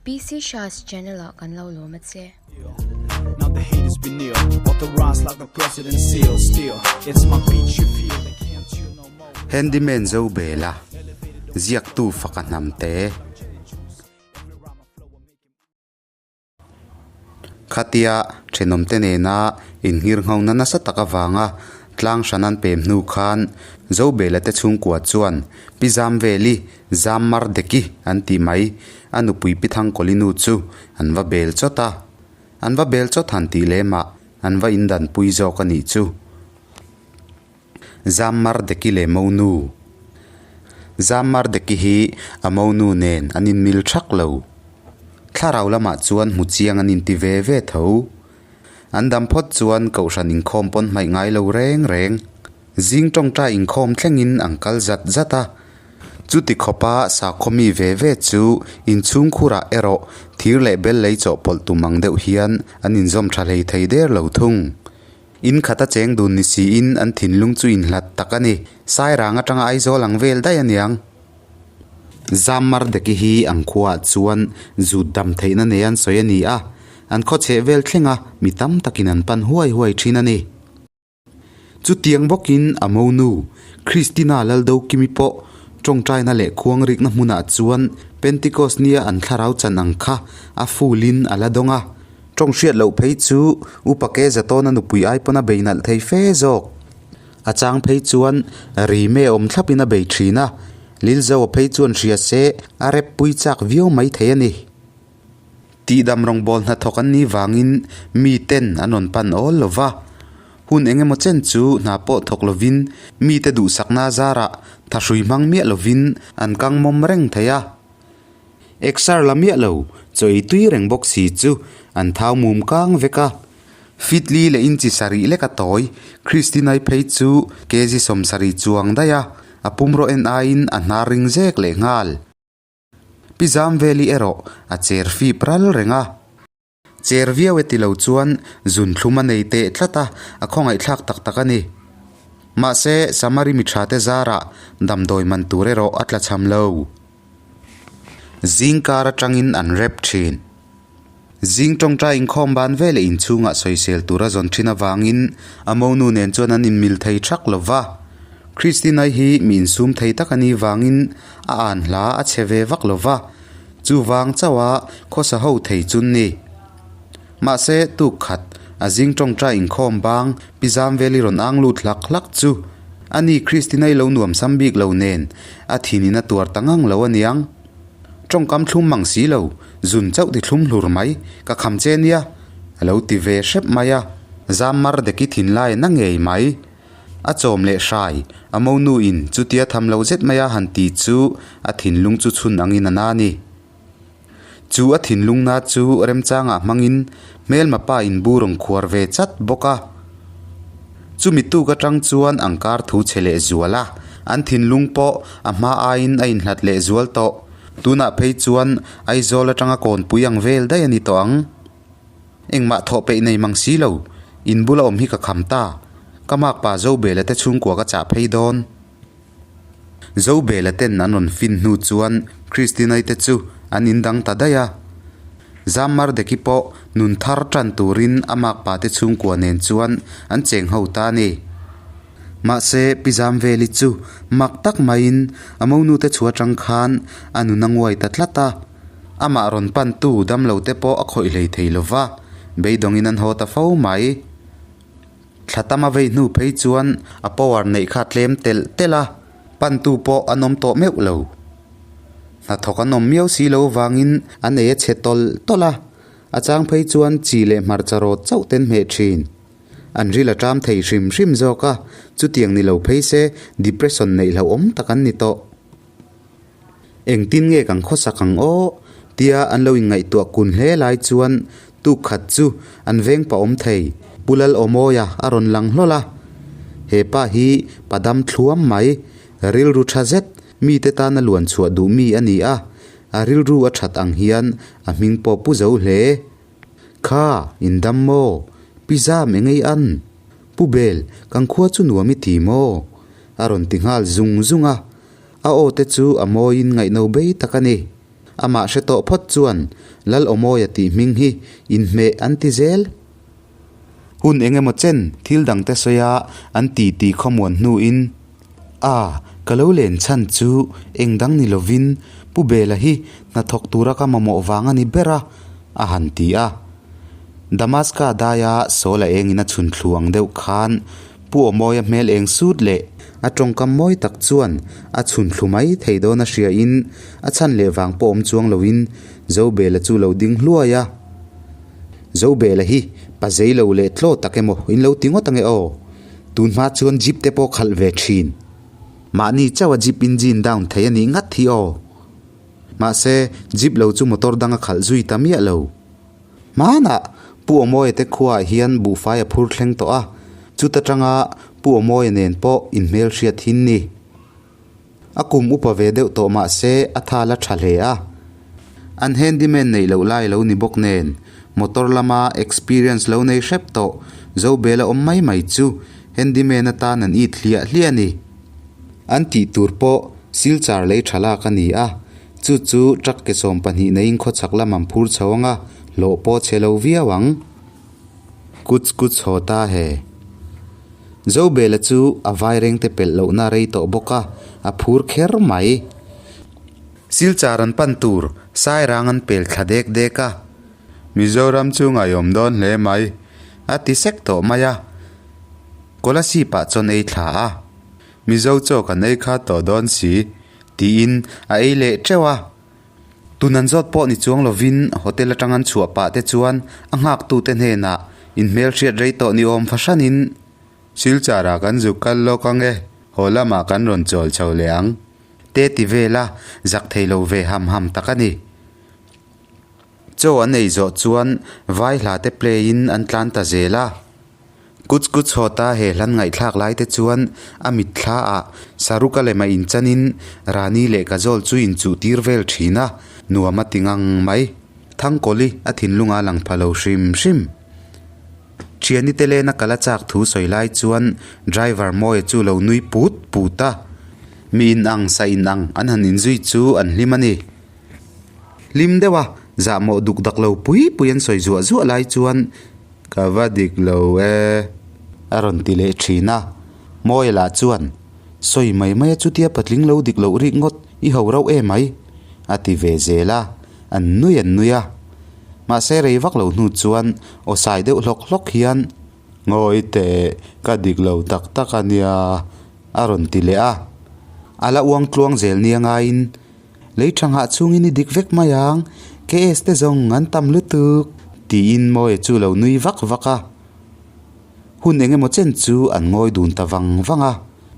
PC Shah's channel ah kan lo lawm a che. Handyman Zobela, ziaktu faka hnamte. Khatia thenawmte nena inngirngho nasa tak avanga tlang hran an pem hnu khan Zobela te chhungkua chuan Pi Zamveli, Zammardeki an tih mai, a nupui Pi Thangkawlinu chu an va bel chawt a. An va bel chawt han tih lemah an va indanpui zawk a nih chu. Zammardeki leh Monu Zammardeki hi a Monu nen an inmil thak lo. Thlarau lamah chuan hmu chiang an inti ve ve tho. An dam phawt chuan kohhran inkhawm pawn hmaih ngai lo reng reng. Zing tawngtai inkhawm thlengin an kal zat zat a. Chuti khawpa sakhaw mi ve ve chu inchhungkhurah erawh thir leh bel lei chawhpawlh tum ang deuh hian an inzawm tha hlei thei der lo thung. In khat a cheng dun ni siin an thinlung chu inhlat tak a ni. Sairang atanga Aizawl ang vel daih aniang. Zammar Deki hi ang khuaah chuan zut dam theihna nei an sawi a ni a, an khaw chheh vel thlenga mi tam takin an pan huai huai thin a ni. Chutiang bawkin a monu, Christina Laldokimi pawh tawngtaina leh khuangrikna hmunah chuan Pentecost nia an thlarau chan ang kha a fulin a la dawng a. Tawng hriat loh phei chu Upa ke Zatawna nupui ai pawn a bei nalh thei fe zawk. A chang phei chuan Rime awm thlapin a bei thin a, Lilzoa phei chuan hria se a rep pui chak viau mai thei a ni. Tihdam rawngbâwl hnathawk an nih vangin mi ten an rawn pan awl lo va, hun eng emaw chen chu hna pawh thawk lovin mite duhsakna zarah thahrui hmang miah lovin an kang mawm reng thei a. Exer la miah lo, chaw ei tui reng bawk si chu an thau mum kang vek a. Fitli leh inchi sarih lek a tawi, Christinai phei chu kg 70 chuang daih a, a pumraw en aiin a hnar ring zek leh nghal. Pi Zamveli erawh a cher fip ral reng a. Cher viau e ti lo chuan zun thlum a nei teh tlat a, a khawngaihthlak tak tak a ni. Mahse, Samari mi tha te zarah damdawi man tur erawh a tla cham lo. Zing kar atangin an rep thin. Zing tawngtai inkhawm ban veleh inchhungah sawisel tur a zawn thin avangin a monu nen chuan an inmil thei thak lo va. Christina hi mi insum thei tak a nih vangin a an hla a chhe ve vak lo va. Chuvang chauha khawsa ho thei chun ni. Mahse, tuk khat a zing tawngtai inkhawm bang Pi Zamveli rawn ang lut hlak hlak chu a ni Christinai lo nuam sam bik lo nen a thinin a tuar ta ngang lo aniang. Tawngkam thlum mang si lo, zun chauh ti thlum hlur mai, ka kham che nia a lo ti ve hrep mai a, Zammar deki thinlai na ngei mai. A chawm leh hrai, a monu in chutia tham lo zet maia han ti chu a thinlung chu chhun angin a na a ni. Chu a thinlung na chu remchangah hmangin hmelma pa in bu rawn khuar ve chat bawk a. Chumi tuk atang chuan ang kar thu chhe leh zual a, an thinlung pawh a hma aiin a inhlat leh zual tawh. Tunah phei chuan Aizawl atanga kawnpui ang vel daih a ni tawh ang. Engmah thawh peih nei mang si lo, in bula awm hi ka kham ta. Ka makpa Zobela te chhungkua ka chah phei dawn. Zobela ten an rawn fin hnu chuan Christinai te chu an in dang ta daih a. Zammardeki pawh nun thar tan turin a makpa te chhungkua nen chuan an cheng ho ta a ni. Mahse, Pi Zamveli chu mak tak maiin a monu te chhua tang khan a nun a nguai ta tlat a. Amah rawn pantu damlo te pawh a khawih hlei thei lo va, beidawngin an haw ta fo mai. Thla tam a vei hnu phei chuan a power neih kha tlem telh telh a, pantu pawh an awm tawh meuh lo. Hnathawk an awm miau si lo vangin an ei a chhe tawlh tawlh a, a chang phei chuan chi leh hmarcha rawt chauh ten hmeh thin. An ril a ṭam thei hrim hrim zawk a, chutiang ni lo phei se depression neih hlauhawm tak an ni tawh. Engtin nge kan khawsak ang aw? tia an lo inngaihtuah kun hle lai chuan tuk khat chu an veng pa awm thei Pu Lalawmawia a rawn lang hlawl a. He pa hi pa dam thluam mai, rilru tha zet, mite tana luan chhuah duh mi a ni a, a rilru a that ang hian a hming pawh pu zo hle. Kha, in dam maw? Pi Zam engei an? Pu Bel, kan khua chu nuam i ti maw? a rawn ti nghal zung zung a. A aw te chu a mawiin ngaihno bei tak a ni. Amah hre tawh phawt chuan Lal Awmawia tih hming hi inhmeh an ti zel. Hun eng emaw chen thil dangte sawi a an ti ti khawmuan hnuin, A, ka lo len chhan chu eng dang ni lovin Pu Bela hi hnathawk tura ka mamawh vang a ni ber a, a han ti a. Damaska daia Saul a engin a chhun thlu ang deuh khan Pu Awmawia hmel eng sut leh a tawngkam mawi tak chuan a chhun thlu mai thei dawn a hriain a chhan leh vang pawh awm chuang loin Zobela chu lo ding hluai a. Zobela hi pa zei lo leh tlaw tak emaw in lo ti ngawt ange aw. Tun hma chuan jeep te pawh khalh ve thin. Mahni chauh a jeep engine down thei a nih ngat hi aw. Mahse jeep lo chu motor dang a khalh zui ta miah lo. Hmanah Pu Awmawia te khuaah hian buhfai a phur thleng tawh a, chuta tanga Pu Awmawia nen pawh inhmelhriat hin ni. A kum upa ve deuh tawh mah se a tha la tha hle a. An handyman neih loh lai lo ni bawk nen, motor lama experience lo nei hrep tawh Zobel a awm mai mai chu handyman atan an it hliah hliah a ni. An tih tur pawh Silchar lei tha lak a ni a, chu chu truck ke 12 neiin khawchhak lam an phur chho ang a, hlawh pawh chhe lo viau ang. Kuch kuch haw ta he. Zobela chu a vairengte pelh lohna rei tawh bawk a, a phur kher mai. Silchar an pan tur Sairang an pel thla dek dek a. Mizoram chu ngaihawm dawn hle mai, a ti sek tawh mai a. Kolasib ah chuan ei thla a. Mizo chaw kan ei kha tawh dawn si, tiin a ei leh teuh a. Tun an zawt pawh ni chuang lovin hotel atang an chhuah pah te chuan a nghaktute hnenah inhmelhriat rei tawh ni awm fahranin Silchar ah kan zuk kal lawk ang e, haw lamah kan rawn chawl chho leh ang te ti vel a, zak thei lo ve ham ham tak a ni. Chaw an ei zawh chuan vai hla te play in an tlan ta zel a. Kuch kuch hawta he hlan ngaihthlak lai te chuan a mitthla ah Saruka lema inchanin Rani leh Kajol chu inchuh tir vel thin a, nuam a ti ngang mai. Thangkawli a thinlung a lang pha lo hrim hrim. Thiani te lena kal a chak thu sawi lai chuan driver Mawia chu lo nui put put a, mi inang sa inang an han inzui chu an hlim a ni. Hlim deuh a, zahmawh duk dak lo pui pui an sawi zuah zuah lai chuan Ka va dik lo e, a rawn ti leh thin a. Mawia lah chuan, Sawi mai mai a chutia patling lo dik loh rik ngawt i ho rauh e mai, a ti ve zel a, an nui an nui a. Mahse rei vak lo hnu chuan aw sai deuh hlawk hlawk hian, Ngawi teh, ka dik lo tak tak a nia, a rawn ti leh a. A la uang tluang zel nia ngaiin Lei tha nghah chungin i dik vek mai ang, KS te zawng an tam lutuk, tiin Mawia chu lo nui vak vak a. Hun eng emaw chen chu an ngawi dun ta vang vang a,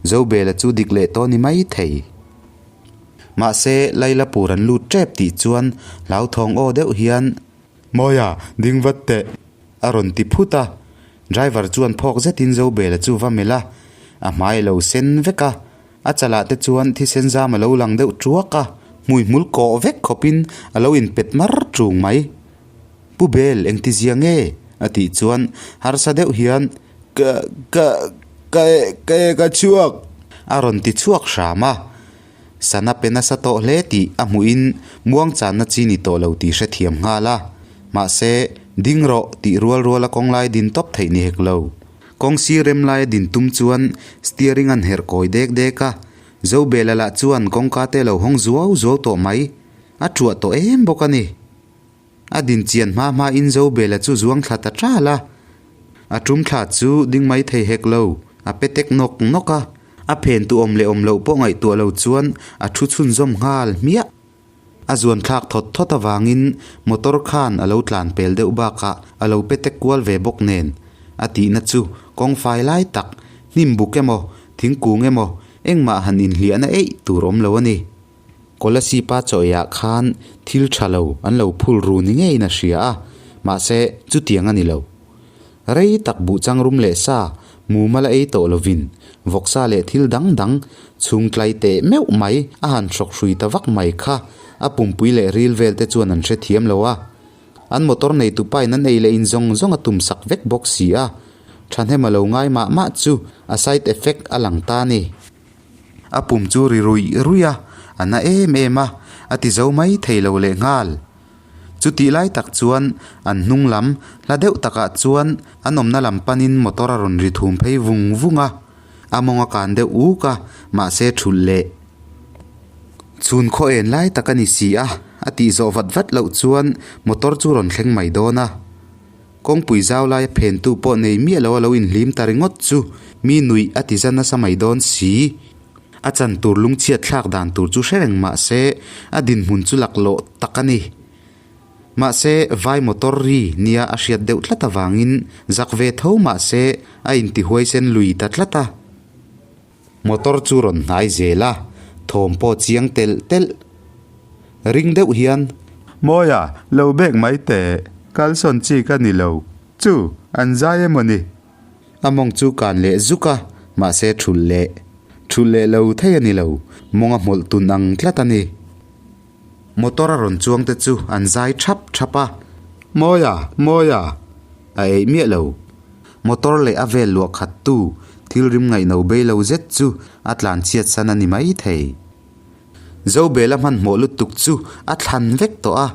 Zobela chu dik leh tawh ni mai thei. Mahse, Lailapur an lut tep tih chuan hlauthawng aw deuh hian, Mawia, ding vat teh, a rawn ti phut a. Driver chuan phawk zetin Zobela chu va melh a, a hmai a lo sen vek a. A chalah te chuan thisen zam a lo lang deuh tuak a, hmuihmul kawh vek khawpin a lo inpet mar tung mai. Pu Bel, engti zia nge? a tih chuan harsa deuh hian, Ka, ka, ka e, ka e ka chhuak! a rawn ti chhuak hram a. Sana pe nasa tawh hle tih a hmuhin muangchanna chi ni tawh lo tih hrethiam nghal a. Mahse, ding rawh tih rual ruala kawnglai din tawp theih ni hek lo. Kawng sir rem laia din tum chuan steering an herh kawi dek dek a, Zobela lah chuan kawngka te lo hawng zuau zuau tawh mai, a thuah tawh em bawk a ni. A din chian hma hma in Zobela chu zuang thla ta ṭal a, a tum thla chu ding mai thei hek lo, a pe tek nawk nawk a, a phen tu awm leh awm loh pawh ngaihtuah lo chuan a thu chhunzawm nghal hmiah. A zuan thlak thawt thawt avangin motor khan a lo tlan pel deuh bakah a lo pe tek kual ve bawk nen a tihna chu kawng fai lai tak, hnim buk emaw, thingkung emaw engmah han inhliahna eih tur awm lo a ni. Kolasib-a chaw eiah khan thil tha lo an lo phul ru ni ngeiin a hria a, mahse chutiang a ni lo. Rei tak buhchang rum leh sa mumal a ei tawh lovin vawksa leh thil dang dang chhung tlai teh meuh mai a han hrawk hrui ta vak mai kha a pumpui leh ril vel te chuan an hrethiam lo a. An motor neitu pain an ei leh in zawng zawng a tum sak vek bawk si a, thahnem a lo ngai mah mah chu a side effect a lang ta a ni. A pum chu ri ruih ruih a, a na em em a. A ti zo mai thei lo lehnghal. Chutih lai tak chuan an hnung lam hla deuh takah chuan an awmna lam panin motor a rawn ri thum phei vung vung a, a mawng a kan deuh uk a, mahse thulh leh. Chhun khaw en lai tak a ni si a, a tih zawh vat vat loh chuan motor chu rawn thleng mai dawn a. Kawngpui zau laia phentu pawh nei miah lo a lo inhlim ta ringawt chu mi nuih a ti za nasa mai dawn si. A chan tur lungchhiat thlak dan tur chu hre reng mah se a dinhmun chu laklawh tak a ni. Mahse vai motor ri nia a hriat deuh tlat avangin zak ve tho mah se a intihuaisen lui ta tlat a. Motor chu rawn hnai zel a, thawm pawh chiang telh telh. Ring deuh hian. Mawia, lo bek mai teh, kalsawn chi ka ni lo. Chu, an zai emaw ni? A mawng chu kan leh zuk a, mahse thulh leh. Thulh leh lo thei a ni lo, mawng a hmawlh tun ang tlat a ni. Motor a rawn chuang te chu an zai thap thap a. Mawia! Mawia! A eih miah lo. Motor leh a vel luah khat tu thil rim ngaihno bei lo zet chu a tlan chhiat san a ni mai thei. Zobela hmanhmawh lutuk chu a thlan vek tawh a,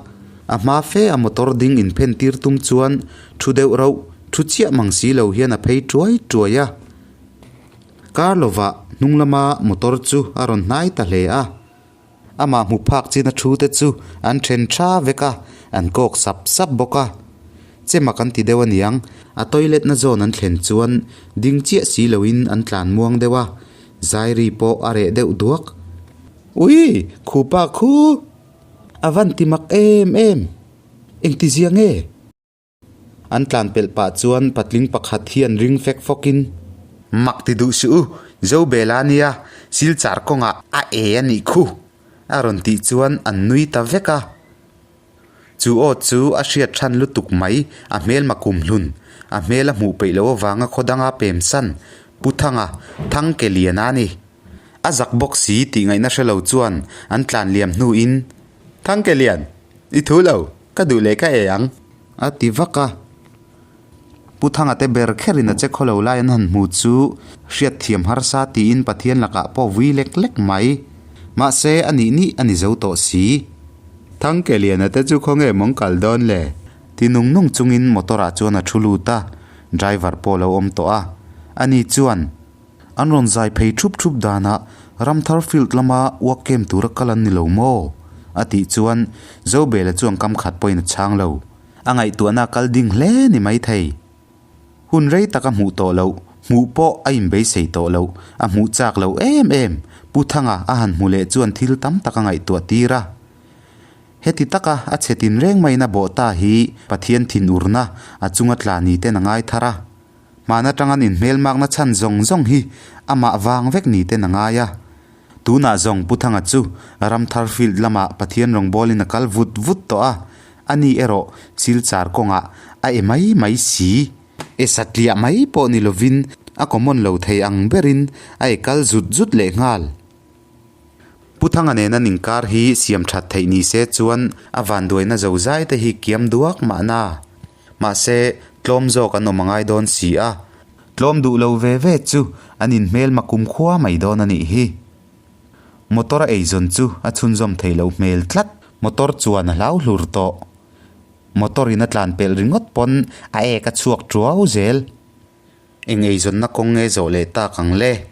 a hma fe a motor ding inphen tir tum chuan thu deuh rauh thu chiah mang si lo hian a phei tuai tuai a. Kar lovah hnung lama motor chu a rawn hnai ta hle a. Amah hmu phak chin a thu te chu an then tha vek a, an kawk sap sap bawk a. Chema kan ti deuh aniang, a toilet na zawn an thlen chuan ding chiah si loin an tlan muang deuh a, Zairi pawh a reh deuh duak. Ui! Khupa khu! A van ti mak em em! Engti zia nge? An tlan pelh pah chuan patling pakhat hian ring fek fawkin. Mak ti duh suh u, Zobela nia, Silchar kawngah a e a nih khu! A rawn tih chuan an nui ta vek a. Chu aw chu a hriat than lutuk mai, a hmelma kum hlun, a hmel a hmuh peih loh avanga khaw danga pem san, Pu Thanga, Thang ke lian a ni. A zak bawk si tih ngaihna hre lo chuan an tlan liam hnuin, Thang ke lian, i thu lo, ka duh leh ka e ang, a ti vak a. Pu Thanga te ber kherin a che khaw lo lai an han hmu chu hriatthiam harsa tiin Pathian lakah pawh vui lek lek mai. Mahse a nih nih a ni zo tawh si. Thangkeliana te chu khawnge mawng kal dawn le? Ti nung nung chungin motor ah chuan a thu lut a, driver pawh a lo awm tawh a. Ani chuan. An rawn zai phei thup thup danah Ramthar field lama uak kem tura kal an ni lo maw? A tih chuan Zobela chuan kam khat pawhin a chhang lo. A ngaihtuahna a kal ding hle ni maithei. Hun rei tak a hmuh tawh loh, hmuh pawh a inbeisei tawh loh, a hmuh chak lo em em. Pu Thanga a han hmu leh chuan thil tam tak a ngaihtuah tir a. Heti taka a chhe tinreng maiin a bawh ta hi Pathian thinurna a chunga tla ni ten a ngai thar a. Hman atang an inhmelmakna chhan zawng zawng hi amah vang vek ni ten a ngai a. Tunah zawng Pu Thanga chu Ramthar field lamah Pathian rawngbawlin a kal vut vut tawh a, ani erawh Silchar kawngah a e mai mai si. E satliah mai pawh ni lovin a common lo thei ang berin a e kal zut zut lehnghal. Pu Thanga nena ninkar hi siam that theih ni se chuan a vanduaina zozai te hi kiam duak mahna. Mahse, tlawm zawk an awm a ngai dawn si a. Tlawm duh lo ve ve chu an inhmelma kumkhua mai dawn a nih hi. Motor a eizawn chu a chhunzawm thei loh hmel tlat. Motor chuan a hlau hlur tawh. Motor in a tlan pelh ringawt pawn a ek a chhuak tuau zel. Eng eizawnna kawng nge zawh leh tak ang le?